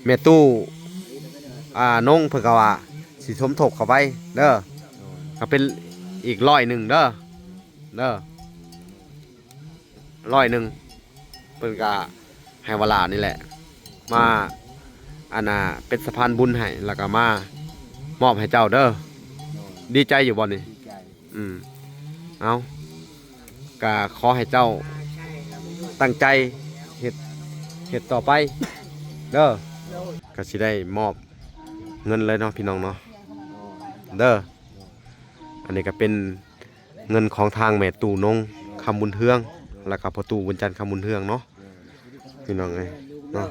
ແມ່ຕູ້ ອ່າ ນົງເພິ່ນກໍວ່າຊິສົມທົບເຂົ້າໄປເດີ ກໍເປັນອີກຮ້ອຍໜຶ່ງເດີ ເດີ ຮ້ອຍໜຶ່ງ ເພິ່ນກໍໃຫ້ວາລານີ້ແຫຼະ ມາ ອັນນ່າ ເປັນສະພານບຸນໃຫ້ ແລ້ວກໍມາມອບໃຫ້ເຈົ້າເດີ ດີໃຈຢູ່ບໍ່ນີ້? ດີໃຈ. ອືມ ເອົາ ກະຂໍໃຫ້ເຈົ້າຕັ້ງໃຈເຮັດ ເຮັດຕໍ່ໄປເດີ ກະຊິໄດ້ມອບເງິນເລີຍເນາະ ພີ່ນ້ອງເນາະ ເດີ. ອັນນີ້ກະເປັນເງິນຂອງທາງແມ່ຕູ້ນົງ ຄຳບຸນເຮືອງ ແລ້ວກະພໍ່ຕູ້ບຸນຈັນ ຄຳບຸນເຮືອງເນາະ ພີ່ນ້ອງເອີຍເນາະ.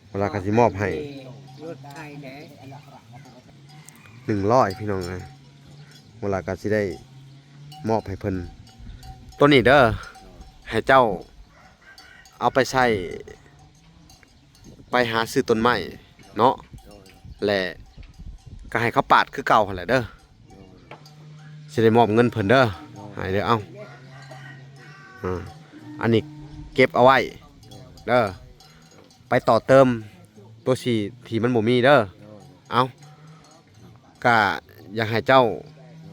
ເວລາກໍຊິມອບໃຫ້ໜຶ່ງຮ້ອຍ ພີ່ນ້ອງເອີຍ ເວລາກໍຊິໄດ້ມອບໃຫ້ເພິ່ນ ໂຕນີ້ເດີ ໃຫ້ເຈົ້າເອົາໄປໃຊ້ ໄປຫາຊື້ຕົ້ນໄມ້ເນາະ ແລະ ກໍໃຫ້ເຂົາປາດຄືເກົ່າຫັ້ນແຫຼະເດີ ຊິໄດ້ມອບເງິນເພິ່ນເດີ ໃຫ້ເດີ ເອົາ ອາ ອັນນີ້ເກັບເອົາໄວ້ເດີ. ໄປຕໍ່ເຕີມຕົວທີ່ ທີ່ມັນບໍ່ມີເດີ ເອົາ ກະຢາກໃຫ້ເຈົ້າ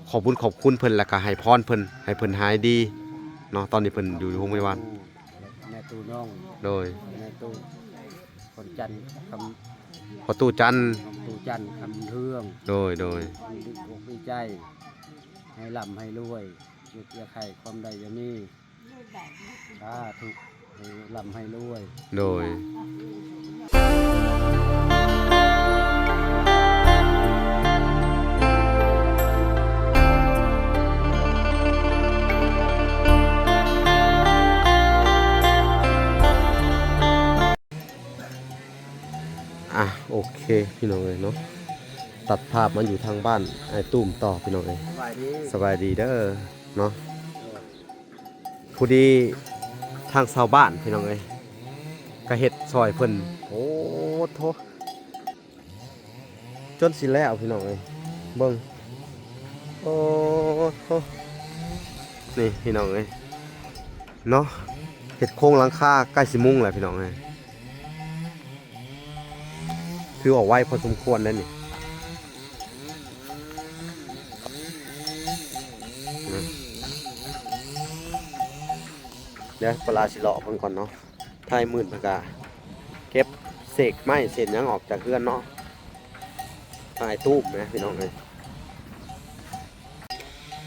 ຂອບບຸນຂອບຄຸນເພິ່ນ ແລ້ວກະໃຫ້ພອນເພິ່ນ ໃຫ້ເພິ່ນຫາຍດີເນາະ ຕອນນີ້ເພິ່ນຢູ່ໂຮງພະຍາບານ ແມ່ຕູ້ນ້ອງ ໂດຍ ແມ່ຕູ້ຄົນຈັນຄຳ ພໍ່ຕູ້ຈັນ ຕູ້ຈັນຄຳເຮືອງ ໂດຍ ໂດຍ ດີອົກດີໃຈ ໃຫ້ລ່ຳໃຫ້ລວຍ ເຈັບຢ່າໄຂ້ ຄວາມໄດ້ຢ່າມີ ສາທຸ ໃຫ້ລ່ຳໃຫ້ລວຍ ໂດຍ ອ່ະ ໂອເຄ ພີ່ນ້ອງເອີຍເນາະ ຕັດພາບມາຢູ່ທາງບ້ານອ້າຍຕຸ້ມຕໍ່ ພີ່ນ້ອງເອີຍ ສະບາຍດີ ສະບາຍດີເດີເນາະ. ໂດຍ ພໍດີທາງຊາວບ້ານ ພີ່ນ້ອງເອີຍ ກະເຮັດຊ່ອຍເພິ່ນ ໂອ້ໂທ້ ຈົນຊິແລ້ວ ພີ່ນ້ອງເອີຍ ເບິ່ງ ໂອ້ໂທ້ ນີ້ ພີ່ນ້ອງເອີຍເນາະ ເຮັດໂຄງຫຼັງຄາໃກ້ຊິມຸງແລ້ວ ພີ່ນ້ອງເອີຍ. ຖືວ່າໄວພໍສົມຄວນໄດ໋ນີ້ ດຽວປະລາຊິເລາະເບິ່ງກ່ອນເນາະ ທ້າຍມືດເພິ່ນກະເກັບເສກໄມ້ເສກຫຍັງອອກຈາກເຮືອນເນາະ ອ້າຍຕູ້ມນະ ພີ່ນ້ອງເອີຍ.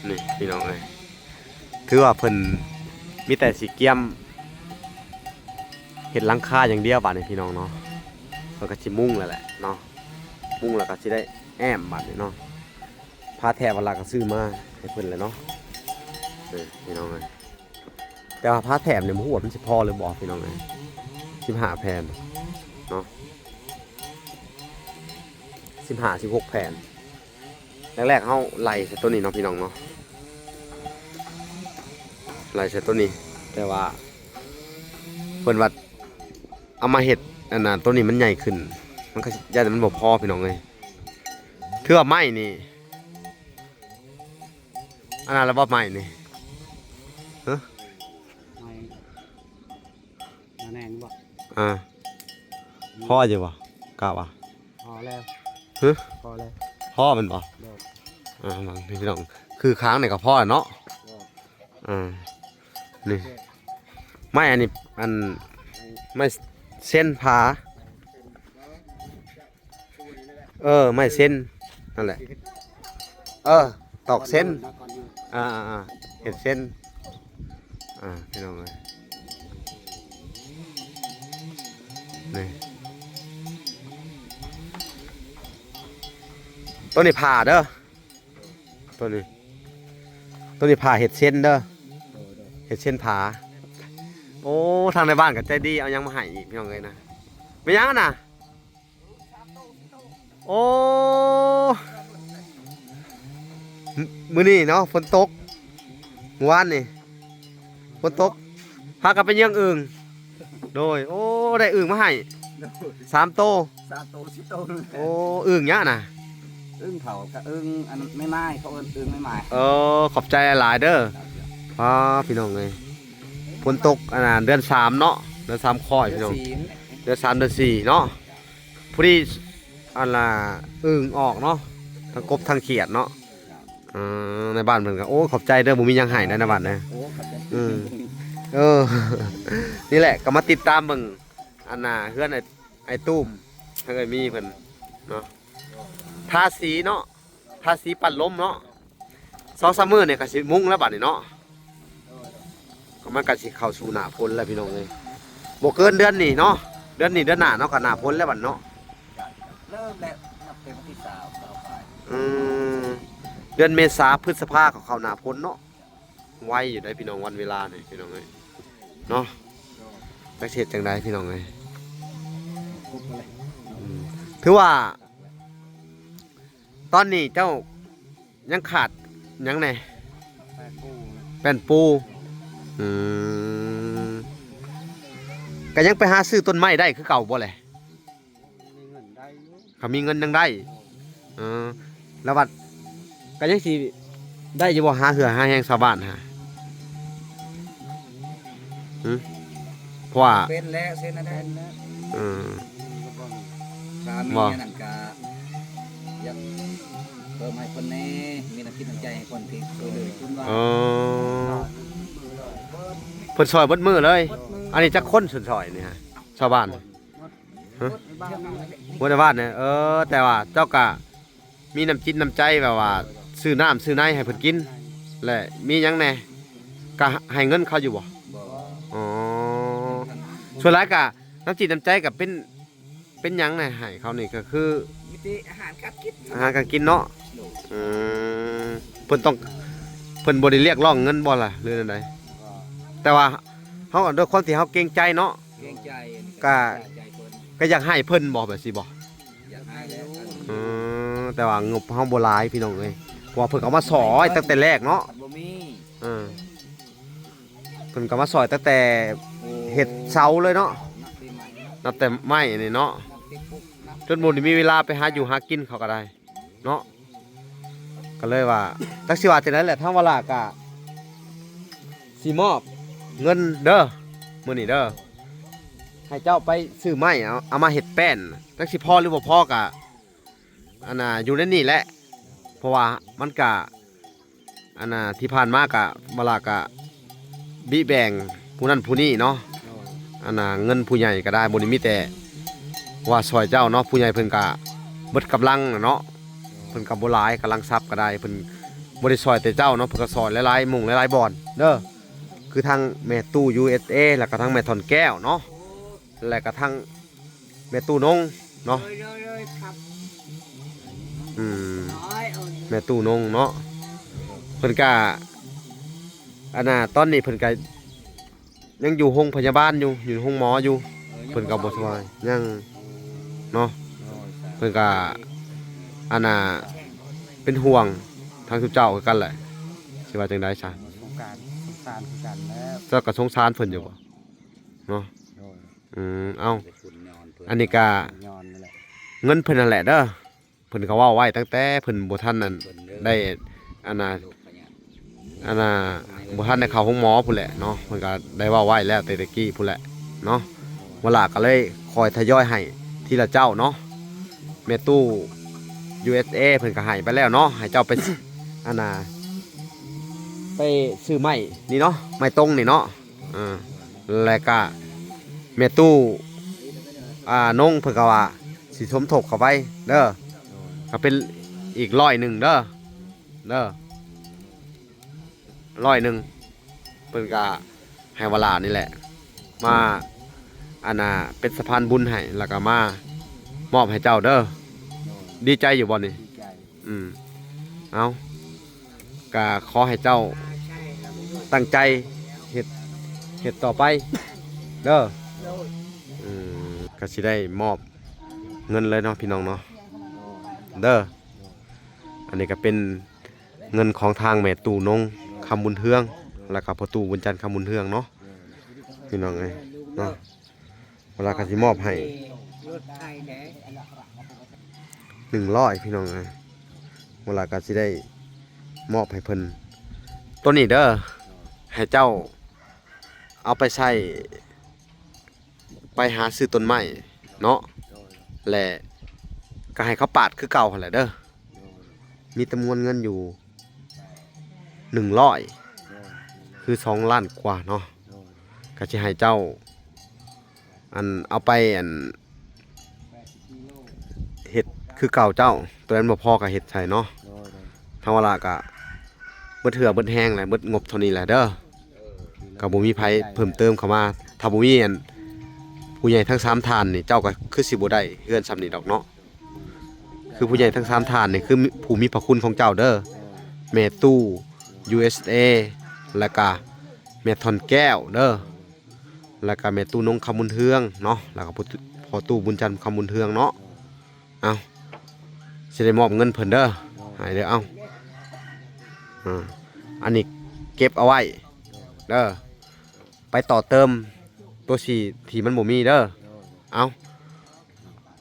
ນີ້ພີ່ນ້ອງເອີຍ ຖືວ່າເພິ່ນມີແຕ່ຊິກຽມເຮັດຫຼັງຄາຢ່າງດຽວບາດນີ້ພີ່ນ້ອງເນາະ ເພິ່ນກໍຊິມຸງແລ້ວແຫຼະເນາະ ມຸງແລ້ວກໍຊິໄດ້ແອ້ມບາດນີ້ເນາະ ຜ້າແຖບຫວານລະກໍຊື້ມາໃຫ້ເພິ່ນແລ້ວເນາະ ເອີ ພີ່ນ້ອງເອີຍ. ແຕ່ວ່າຜ້າແຖບນີ້ບໍ່ຮູ້ວ່າມັນຊິພໍຫຼືບໍ່ພີ່ນ້ອງເອີຍ ສິບຫ້າແຜ່ນເນາະ ສິບຫ້າ ສິບຫົກແຜ່ນ. ແລກໆເຮົາໄລ່ໃສ່ໂຕນີ້ເນາະພີ່ນ້ອງເນາະ ໄລ່ໃສ່ໂຕນີ້ ແຕ່ວ່າເພິ່ນວ່າເອົາມາເຮັດອັນນ່າ ໂຕນີ້ມັນໃຫຍ່ຂຶ້ນ ມັນກໍຢ້ານມັນບໍ່ພໍພີ່ນ້ອງເອີຍ. ຖືວ່າໄມ້ນີ້ ອັນນັ້ນລະບໍ່ໄມ້ນີ້ ຮະ ໄມ້ ມາແນງບໍ່ ອ່າ ພໍຢູ່ບໍ່ ກະວ່າ ພໍແລ້ວ ຮະ ພໍແລ້ວ ພໍແມ່ນບໍ່ ໂດຍ ອ່າ ພີ່ນ້ອງ ຄືຄ້າງນີ້ກໍພໍແລ້ວເນາະ ໂດຍ ອ່າ ນີ້ ໄມ້ອັນນີ້ ອັນ ໄມ້ເຊັນຜາ ເອີ ໄມ້ເຊັນ ນັ້ນແຫຼະ ເອີ ຕອກເຊັນ ອ່າໆໆ ເຮັດເຊັນ ອ່າ ພີ່ນ້ອງເອີຍ ນີ້ ໂຕນີ້ຜ່າເດີ ໂຕນີ້ ໂຕນີ້ຜ່າເຮັດເຊັນເດີ ເຮັດເຊັນຜາ. ໂອ້ ທາງໃນບ້ານກໍໃຈດີ ເອົາຫຍັງມາໃຫ້ອີກ ພີ່ນ້ອງເອີຍນະ ແມ່ນຫຍັງຫັ້ນນະ? ໂອ້ ມື້ນີ້ເນາະ ຝົນຕົກ ມື້ວານນີ້ຝົນຕົກ ພາກັນໄປເຍືອງອຶ່ງ ໂດຍ ໂອ້ ໄດ້ອຶ່ງມາໃຫ້ ໂດຍ ສາມໂຕ ສາມໂຕ ສີ່ໂຕ ໂອ້ ອຶ່ງຫຍັງນະ? ອຶ່ງເຜົາກັບອຶ່ງອັນໄມ້ໆ ເຂົາເອີ້ນອຶ່ງໄມ້ໆ ເອີ ຂອບໃຈຫຼາຍໆເດີ. ປ້າ ພີ່ນ້ອງເອີຍ ຝົນຕົກ ອັນນ່າ ເດືອນສາມເນາະ ເດືອນສາມຄ້ອຍ ເດືອນສີ່ ພີ່ນ້ອງ ເດືອນສາມ ເດືອນສີ່ເນາະ. ຄື ພໍດີອັນລະອຶ່ງອອກເນາະ ທັງກົບທັງຂຽດເນາະ. ເອີ ໃນບ້ານເພິ່ນກໍ ໂອ້ ຂອບໃຈເດີ ບໍ່ມີຫຍັງໃຫ້ໃນບ້ານນະ. ໂອ້ ຂອບໃຈ. ເອີ ເອີ ນີ້ແຫຼະ ກໍມາຕິດຕາມເບິ່ງອັນນະເຮືອນໄອ້ ໄອ້ຕູມ ທາງເອື້ອຍມີເພິ່ນເນາະ ທາສີເນາະ ທາສີປັດລົມເນາະ. ສອງສາມມື້ນີ້ກໍຊິມຸງແລ້ວບັດນີ້ເນາະ. ກໍມັນກໍຊິເຂົ້າສູ່ໜ້າຝົນແລ້ວພີ່ນ້ອງເອີຍ. ບໍ່ເກີນເດືອນນີ້ເນາະ ເດືອນນີ້ເດືອນໜ້າເນາະ ກໍໜ້າຝົນແລ້ວບັດເນາະ. ເລີ່ມແລ້ວ ນັບແຕ່ວັນທີຊາວ ຊາວປາຍ. ອືມ ເດືອນເມສາ ພຶດສະພາ ກໍເຂົ້າໜ້າຝົນເນາະ. ໄວຢູ່ໄດ໋ພີ່ນ້ອງ ວັນເວລານີ້ພີ່ນ້ອງເອີຍເນາະ. ຈັກຊິເຮັດຈັ່ງໃດພີ່ນ້ອງເອີຍ. ອືມ ຖືວ່າຕອນນີ້ເຈົ້າຍັງຂາດຫຍັງແດ່? ແປ້ນປູ. ອືມ ກໍຍັງໄປຫາຊື້ຕົ້ນໄມ້ໄດ້ຄືເກົ່າບໍ່ແຫຼະ? ມີເງິນໄດ້ຢູ່ ຖ້າມີເງິນຍັງໄດ້. ເອີ ແລ້ວບັດກໍຍັງຊິໄດ້ຢູ່ບໍ່ ຫາເຫື່ອຫາແຮງຊາວບ້ານຫາ? ຫື ເພາະວ່າເປັນແລ້ວ ເຊັ່ນນັ້ນແຫຼະ. ເອີ ຖ້າມີອັນນັ້ນກໍຢາກເພີ່ມໃຫ້ເພິ່ນແດ່ ມີນ້ຳຈິດນ້ຳໃຈໃຫ້ເພິ່ນທີ່ຊ່ວຍເຫຼືອຈຸນວ່າ. ເອີ ເພິ່ນຊ່ອຍເບິດມື້ເລີຍ. ອັນນີ້ຈັກຄົນເພິ່ນຊ່ອຍນີ້ຫະ ຊາວບ້ານ? ຮະ ບໍ່ໄດ້ວ່ານະ. ເອີ ແຕ່ວ່າເຈົ້າກະມີນ້ຳຈິດນ້ຳໃຈແບບວ່າຊື້ນ້ຳຊື້ໃນໃຫ້ເພິ່ນກິນ ແລະ ມີຫຍັງແດ່ ກະໃຫ້ເງິນເຂົາຢູ່ບໍ່? ບໍ່. ອໍ ສ່ວນຫຼາຍກະນ້ຳຈິດນ້ຳໃຈກະເປັນ ເປັນຫຍັງແດ່ໃຫ້ເຂົານີ້ ກະຄືມີແຕ່ອາຫານການກິນ ອາຫານການກິນເນາະ. ໂດຍ. ອືມ ເພິ່ນຕ້ອງ ເພິ່ນບໍ່ໄດ້ຮຽກຮ້ອງເງິນບໍ່ລະ ຫຼືແນວໃດ? ບໍ່. ແຕ່ວ່າເຮົາ ດ້ວຍຄວາມທີ່ເຮົາເກງໃຈເນາະ ເກງໃຈ ກະ ໃຈເພິ່ນ ກະຢາກໃຫ້ເພິ່ນບໍ່ ແບບຊີ້ບໍ່? ຢາກໃຫ້ແລ້ວ. ອືມ ແຕ່ວ່າງົບເຮົາບໍ່ຫຼາຍພີ່ນ້ອງເອີຍ ເພາະວ່າເພິ່ນກໍມາຊ່ອຍຕັ້ງແຕ່ແລກເນາະ. ບໍ່ມີ. ເອີ ເພິ່ນກໍມາຊ່ອຍຕັ້ງແຕ່ເຮັດເສົາເລີຍເນາະ ນັບແຕ່ໄມ້ນີ້ເນາະ ຈົນບໍ່ໄດ້ມີເວລາໄປຫາຢູ່ຫາກິນເຂົາກໍໄດ້ ເນາະ. ກໍເລີຍວ່າ ຈັກຊິວ່າຈັ່ງໃດແຫຼະ ທາງວາລາກະຊິມອບເງິນເດີ ມື້ນີ້ເດີ ໃຫ້ເຈົ້າໄປຊື້ໄມ້ ເອົາ ເອົາມາເຮັດແປ້ນ ຈັກຊິພໍຫຼືບໍ່ພໍກະ ອັນນ່າ ຢູ່ໃນນີ້ແຫຼະ ເພາະວ່າມັນກະ ອັນນ່າ ທີ່ຜ່ານມາກະ ວາລາກະ ບິແບ່ງຜູ້ນັ້ນຜູ້ນີ້ເນາະ. ໂດຍ. ອັນນ່າ ເງິນຜູ້ໃຫຍ່ກໍໄດ້ ບໍ່ໄດ້ມີແຕ່ວ່າຊ່ອຍເຈົ້າເນາະ ຜູ້ໃຫຍ່ເພິ່ນກະເບິດກຳລັງນະເນາະ. ໂດຍ. ເພິ່ນກະບໍ່ຫຼາຍ ກຳລັງຊັບກໍໄດ້ ເພິ່ນບໍ່ໄດ້ຊ່ອຍແຕ່ເຈົ້າເນາະ ເພິ່ນກໍຊ່ອຍຫຼາຍໆໝ່ອງຫຼາຍໆບ່ອນເດີ ຄືທັງແມ່ຕູ້ ຢູເອສເອ ແລ້ວກໍທັງແມ່ທ່ອນແກ້ວເນາະ ແລ້ວກໍທັງ ແມ່ຕູ້ນົງເນາະ. ໂດຍ ໂດຍ ໂດຍ ຄັບ. ອືມ ໂດຍ ໂດຍ ແມ່ຕູ້ນົງເນາະ ເພິ່ນກະ ອັນນ່າ ຕອນນີ້ເພິ່ນກະຍັງຢູ່ໂຮງພະຍາບານຢູ່ ຢູ່ໂຮງໝໍຢູ່. ເອີ ເພິ່ນກະບໍ່ສະບາຍ ຍັງ ເນາະ. ໂດຍ. ເພິ່ນກະ ອັນນ່າ ເປັນຫ່ວງທາງຊຸມເຈົ້າຄືກັນແຫຼະ ຊິວ່າຈັ່ງໃດຊະ? ສົງສານ ສົງສານຄືກັນແຫຼະ. ເຈົ້າກະສົງສານເພິ່ນຢູ່ບໍ່ ເນາະ? ໂດຍ. ອືມ ເອົ້າ ອັນນີ້ກະ ເງິນເພິ່ນຫັ້ນແຫຼະເດີ ເພິ່ນກໍເວົ້າໄວ້ຕັ້ງແຕ່ເພິ່ນບໍ່ທັນນັ້ນ ໄດ້ ອັນນ່າ ອັນນ່າ ບໍ່ທັນໄດ້ເຂົ້າໂຮງໝໍພຸ້ນແຫຼະເນາະ ເພິ່ນກໍໄດ້ເວົ້າໄວ້ແລ້ວແຕ່ຕະກີ້ພຸ້ນແຫຼະເນາະ. ວາລາກໍເລີຍຄ່ອຍທະຍອຍໃຫ້ທີລະເຈົ້າເນາະ. ແມ່ຕູ້ ຢູເອສເອ ເພິ່ນກໍໃຫ້ໄປແລ້ວເນາະ ໃຫ້ເຈົ້າໄປ ອັນນ່າ ໄປຊື້ໄມ້ນີ້ເນາະ ໄມ້ຕົງນີ້ເນາະ. ເອີ ແລ້ວກະແມ່ຕູ້ ອ່າ ນົງເພິ່ນກໍວ່າຊິສົມທົບເຂົ້າໄປເດີ ກໍເປັນອີກຮ້ອຍໜຶ່ງເດີ ເດີ ຮ້ອຍໜຶ່ງ ເພິ່ນກະໃຫ້ວາລານີ້ແຫຼະ ມາ ອັນນ່າ ເປັນສະພານບຸນໃຫ້ ແລ້ວກະມາມອບໃຫ້ເຈົ້າເດີ. ໂດຍ. ດີໃຈຢູ່ບໍ່ນີ້? ດີໃຈ. ອືມ ເອົາ ກະຂໍໃຫ້ເຈົ້າຕັ້ງໃຈເຮັດ ເຮັດຕໍ່ໄປເດີ. ໂດຍ. ອືມ ກະຊິໄດ້ມອບເງິນເລີຍເນາະ ພີ່ນ້ອງເນາະ ເດີ. ອັນນີ້ກະເປັນເງິນຂອງທາງແມ່ຕູ້ນົງ ຄຳບຸນເຮືອງ ແລ້ວກະພໍ່ຕູ້ບຸນຈັນ ຄຳບຸນເຮືອງເນາະ ພີ່ນ້ອງເອີຍເນາະ. ວາລາກໍຊິມອບໃຫ້ ລົດໄຖແດ່ ໜຶ່ງຮ້ອຍ ພີ່ນ້ອງເອີຍ. ວາລາກໍຊິໄດ້ມອບໃຫ້ເພິ່ນໂຕນີ້ເດີ ໃຫ້ເຈົ້າເອົາໄປໃຊ້ ໄປຫາຊື້ຕົ້ນໄມ້ເນາະ. ແລະ ກໍໃຫ້ເຂົາປາດຄືເກົ່າຫັ້ນແຫຼະເດີ. ໂດຍ ມີຈຳນວນເງິນຢູ່ໜຶ່ງຮ້ອຍ ໂດຍ ຄືສອງລ້ານກວ່າເນາະ. ໂດຍ ກໍຊິໃຫ້ເຈົ້າ ອັນ ເອົາໄປ ອັນ ເຮັດຄືເກົ່າເຈົ້າ ໂຕນັ້ນບໍ່ພໍກໍເຮັດໃສ່ເນາະ. ໂດຍ ໂດຍ ທາງວາລາກໍເບິດເຫື່ອເບິດແຮງແຫຼະ ເບິດງົບເທົ່ານີ້ແຫຼະເດີ. ກໍບໍ່ມີໃຜເພີ່ມເຕີມເຂົ້າມາ ຖ້າບໍ່ມີ ອັນ ຜູ້ໃຫຍ່ທັງສາມທ່ານນີ້ ເຈົ້າກໍຄືຊິບໍ່ໄດ້ເຮືອນສ່ຳນີ້ດອກເນາະ. ຄືຜູ້ໃຫຍ່ທັງສາມທ່ານນີ້ ຄືຜູ້ມີພະຄຸນຂອງເຈົ້າເດີ ແມ່ຕູ້ ຢູເອສເອ ແລ້ວກະແມ່ທ່ອນແກ້ວເດີ ແລ້ວກະແມ່ຕູ້ນົງຄຳບຸນເຮືອງເນາະ ແລ້ວກະພໍ່ຕູ້ ພໍ່ຕູ້ບຸນຈັນຄຳບຸນເຮືອງເນາະ. ເອົາ ຊິໄດ້ມອບເງິນເພິ່ນເດີ ໃຫ້ເດີ. ເອົາ ອ່າ ອັນນີ້ເກັບເອົາໄວ້ເດີ ໄປຕໍ່ເຕີມໂຕທີ່ ທີ່ມັນບໍ່ມີເດີ. ເອົາ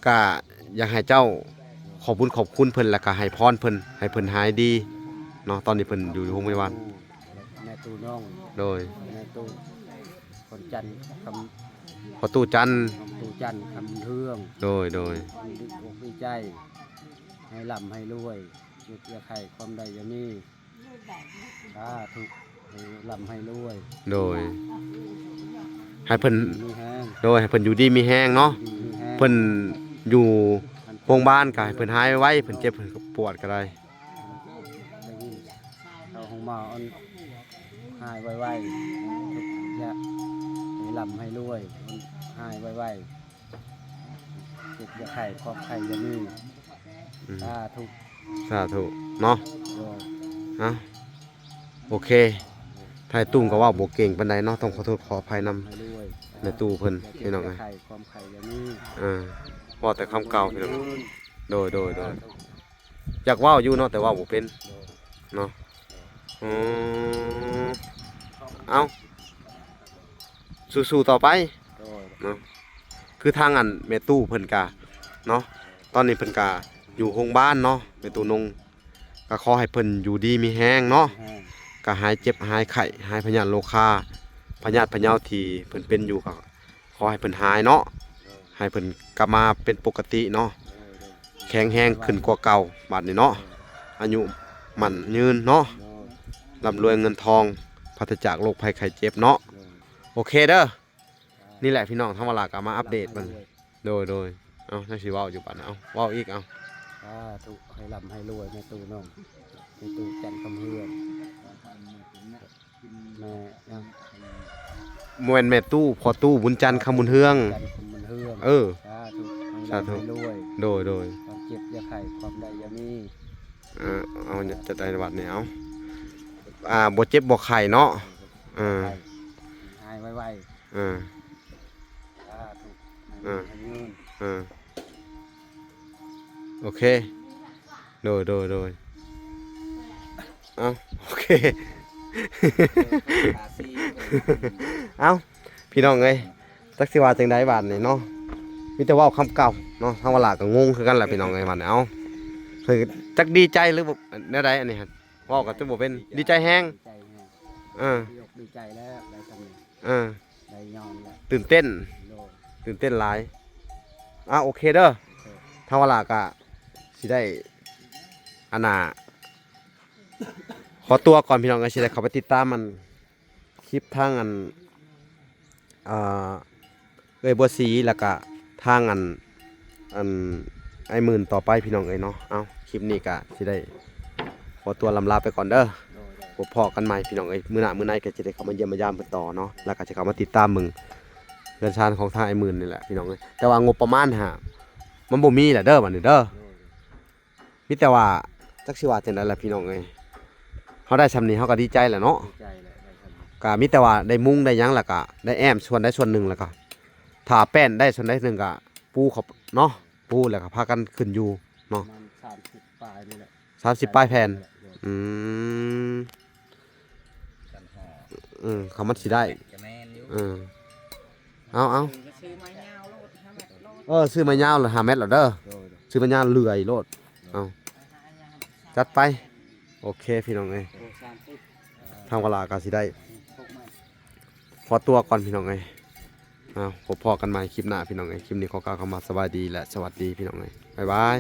ກະຢາກໃຫ້ເຈົ້າຂອບບຸນຂອບຄຸນເພິ່ນ ແລ້ວກະໃຫ້ພອນເພິ່ນ ໃຫ້ເພິ່ນຫາຍດີເນາະ. ຕອນນີ້ເພິ່ນຢູ່ໂຮງພະຍາບານ ແມ່ຕູ້ນ້ອງ ໂດຍ ແມ່ຕູ້ຄົນຈັນຄຳ ພໍ່ຕູ້ຈັນ ຕູ້ຈັນຄຳເຮືອງ ໂດຍ ໂດຍ ດີອົກດີໃຈ ໃຫ້ລ່ຳໃຫ້ລວຍ ເຈັບຢ່າໄຂ້ ຄວາມໄດ້ຢ່າມີ ສາທຸ ໃຫ້ລ່ຳໃຫ້ລວຍ ໂດຍ ໃຫ້ເພິ່ນ ມີແຮງ ໂດຍ ໃຫ້ເພິ່ນຢູ່ດີມີແຮງເນາະ ຢູ່ດີມີແຮງ ເພິ່ນຢູ່ໂຮງບານກໍໃຫ້ເພິ່ນຫາຍໄວໆ ເພິ່ນເຈັບເພິ່ນກໍປວດກໍໄດ້ ໄດ້ຍິນເຂົາຫ້ອງໝໍ ອັນ ຫາຍໄວໆ ຢ່າໃຫ້ລ່ຳໃຫ້ລວຍ ໃຫ້ຫາຍໄວໆ ເຈັບຢ່າໄຂ້ ຄວາມໄຂ້ຢ່າມີ ອືມ ສາທຸ ສາທຸເນາະ ໂດຍ ເອົາ ໂອເຄ ໄທຕຸ້ມກໍເວົ້າບໍ່ເກັ່ງປານໃດເນາະ ຕ້ອງຂໍໂທດຂໍອະໄພນຳ ໃຫ້ລວຍ ແມ່ຕູ້ເພິ່ນ ພີ່ນ້ອງເອີຍ ຄວາມໄຂ້ຢ່າມີ ເອີ ເວົ້າແຕ່ຄຳເກົ່າ ພີ່ນ້ອງ ໂດຍ ໂດຍ ໂດຍ ຢາກເວົ້າຢູ່ເນາະ ແຕ່ເວົ້າບໍ່ເປັນ ໂດຍ ເນາະ ອືມ ເອົ້າ ສູ້ໆຕໍ່ໄປ ໂດຍ ເນາະ ຄືທາງອັນແມ່ຕູ້ເພິ່ນກະເນາະ ຕອນນີ້ເພິ່ນກະຢູ່ໂຮງບານເນາະ ແມ່ຕູ້ນົງ ກໍຂໍໃຫ້ເພິ່ນຢູ່ດີມີແຮງເນາະ ແຮງ ກໍຫາຍເຈັບຫາຍໄຂ້ ຫາຍພະຍາດໂລຄາ ພະຍາດພະເຍົາທີ່ເພິ່ນເປັນຢູ່ ກໍຂໍໃຫ້ເພິ່ນຫາຍເນາະ ໂດຍ ໃຫ້ເພິ່ນກັບມາເປັນປົກກະຕິເນາະ ໂດຍ ໂດຍ ແຂງແຮງຂຶ້ນກວ່າເກົ່າບາດນີ້ເນາະ ໂດຍ ອາຍຸໝັ້ນຍືນເນາະ ໂດຍ ລ່ຳລວຍເງິນທອງ ປາສະຈາກໂລກໄພໄຂ້ເຈັບເນາະ ໂດຍ ໂອເຄເດີ. ນີ້ແຫຼະພີ່ນ້ອງ ທາງວາລາກໍມາອັບເດດເບິ່ງ ໂດຍ ໂດຍ ເອົ້າ ຍັງຊິເວົ້າຢູ່ບາດນີ້ ເອົ້າ ເວົ້າອີກ ເອົ້າ ສາທຸ ໃຫ້ລ່ຳໃຫ້ລວຍ ແມ່ຕູ້ນ້ອງ ແມ່ຕູ້ຈັນຄຳເຮືອງ ແມ່ຫຍັງ ບໍ່ແມ່ນແມ່ຕູ້ ພໍ່ຕູ້ບຸນຈັນຄຳບຸນເຮືອງ ຈັນຄຳບຸນເຮືອງ ເອີ ສາທຸ ໃຫ້ລ່ຳໃຫ້ລວຍ ໂດຍ ໂດຍ ຄວາມເຈັບຢ່າໄຂ້ ຄວາມໄດ້ຢ່າມີ ເອີ ເອົາ ຈະໄດ້ວັດນີ້ ເອົາ ອ່າ ບໍ່ເຈັບບໍ່ໄຂ້ເນາະ ເອີ ຫາຍໄວໆ ເອີ ສາທຸ ເອີ ໃຫ້ເງິນ ເອີ ໂອເຄ ໂດຍ ໂດຍ ໂດຍ ເອົ້າ ໂອເຄ ເອົ້າ ພີ່ນ້ອງເອີຍ ຈັກຊິວ່າຈັ່ງໃດບາດນີ້ເນາະ ມີແຕ່ເວົ້າຄຳເກົ່າເນາະ ທາງວາລາກໍງົງຄືກັນແຫຼະ ພີ່ນ້ອງເອີຍ ບາດນີ້ ເອົ້າ ເພິ່ນຈັກດີໃຈ ຫຼື ແນວໃດ ອັນນີ້ ເວົ້າກໍຈະບໍ່ເປັນ ດີໃຈແຮງ ດີໃຈແຮງ ເອີ ດີອົກດີໃຈແລ້ວ ໄດ້ສ່ຳນີ້ ເອີ ໄດ້ຍ້ອນແຫຼະ ຕື່ນເຕັ້ນ ໂດຍ ຕື່ນເຕັ້ນຫຼາຍ ອ່າ ໂອເຄເດີ ໂອເຄ ທາງວາລາກະຊິໄດ້ ອັນນ່າ ຂໍຕົວກ່ອນ ພີ່ນ້ອງເອີຍ ຊິໄດ້ເຂົ້າໄປຕິດຕາມ ອັນ ຄລິບທາງ ອັນ ອ່າ ເອື້ອຍບົວສີ ແລ້ວກະທາງ ອັນ ອັນ ອ້າຍໝື່ນຕໍ່ໄປ ພີ່ນ້ອງເອີຍເນາະ ເອົ້າ ຄລິບນີ້ກະຊິໄດ້ ຂໍຕົວລ່ຳລາໄປກ່ອນເດີ ໂດຍ ໂດຍ ພົບພໍ້ກັນໃໝ່ພີ່ນ້ອງເອີຍ ມື້ໜ້າມື້ໃນກໍຈະໄດ້ເຂົ້າມາຢ້ຽມມາຢາມເພິ່ນຕໍ່ເນາະ ແລ້ວກໍຈະເຂົ້າມາຕິດຕາມເບິ່ງເຮືອນຊານຂອງທາງອ້າຍໝື່ນນີ້ແຫຼະພີ່ນ້ອງເອີຍ ແຕ່ວ່າງົບປະມານຫາ ມັນບໍ່ມີແຫຼະເດີ ບາດນີ້ເດີ ໂດຍ ໂດຍ ມີແຕ່ວ່າ ຈັກຊິວ່າຈັ່ງໃດລະພີ່ນ້ອງເອີຍ ເຮົາໄດ້ສ່ຳນີ້ເຮົາກໍດີໃຈແລ້ວເນາະ ດີໃຈແລ້ວ ໄດ້ສ່ຳນີ້ ກໍມີແຕ່ວ່າໄດ້ມຸງໄດ້ຫຍັງ ແລ້ວກໍໄດ້ແອ້ມສ່ວນໃດສ່ວນໜຶ່ງ ແລ້ວກໍຖ້າແປ້ນໄດ້ສ່ວນໃດສ່ວນໜຶ່ງກໍປູເຂົາເນາະ ປູແລ້ວກໍພາກັນຂຶ້ນຢູ່ເນາະ ປະມານສາມສິບປາຍນີ້ແຫຼະ ສາມສິບປາຍແຜ່ນ ໂດຍ ອືມ ເອີ ຄຳມັນຊິໄດ້ ຈະແມ່ນຢູ່ ເອີ ເອົາ ເອົາ ຊື້ໄມ້ຍາວໂລດ ຫ້າແມັດໂລດ ເອີ ຊື້ໄມ້ຍາວລະຫ້າແມັດລະເດີ ໂດຍ ໂດຍ ຊື້ໄມ້ຍາວເລື່ອຍໂລດ ເອົາ ຈັດໄປ ໂອເຄພີ່ນ້ອງເອີຍ ໂອ້ ສາມປຸບ ທາງວາລາກໍຊິໄດ້ ຫົກໄມ້ ຂໍຕົວກ່ອນພີ່ນ້ອງເອີຍ ເອົາ ພົບພໍ້ກັນໃໝ່ຄລິບໜ້າພີ່ນ້ອງເອີຍ. ຄລິບນີ້ຂໍກ່າວຄຳວ່າສະບາຍດີ ແລະ ສະຫວັດດີພີ່ນ້ອງເອີຍ. ບາຍບາຍ.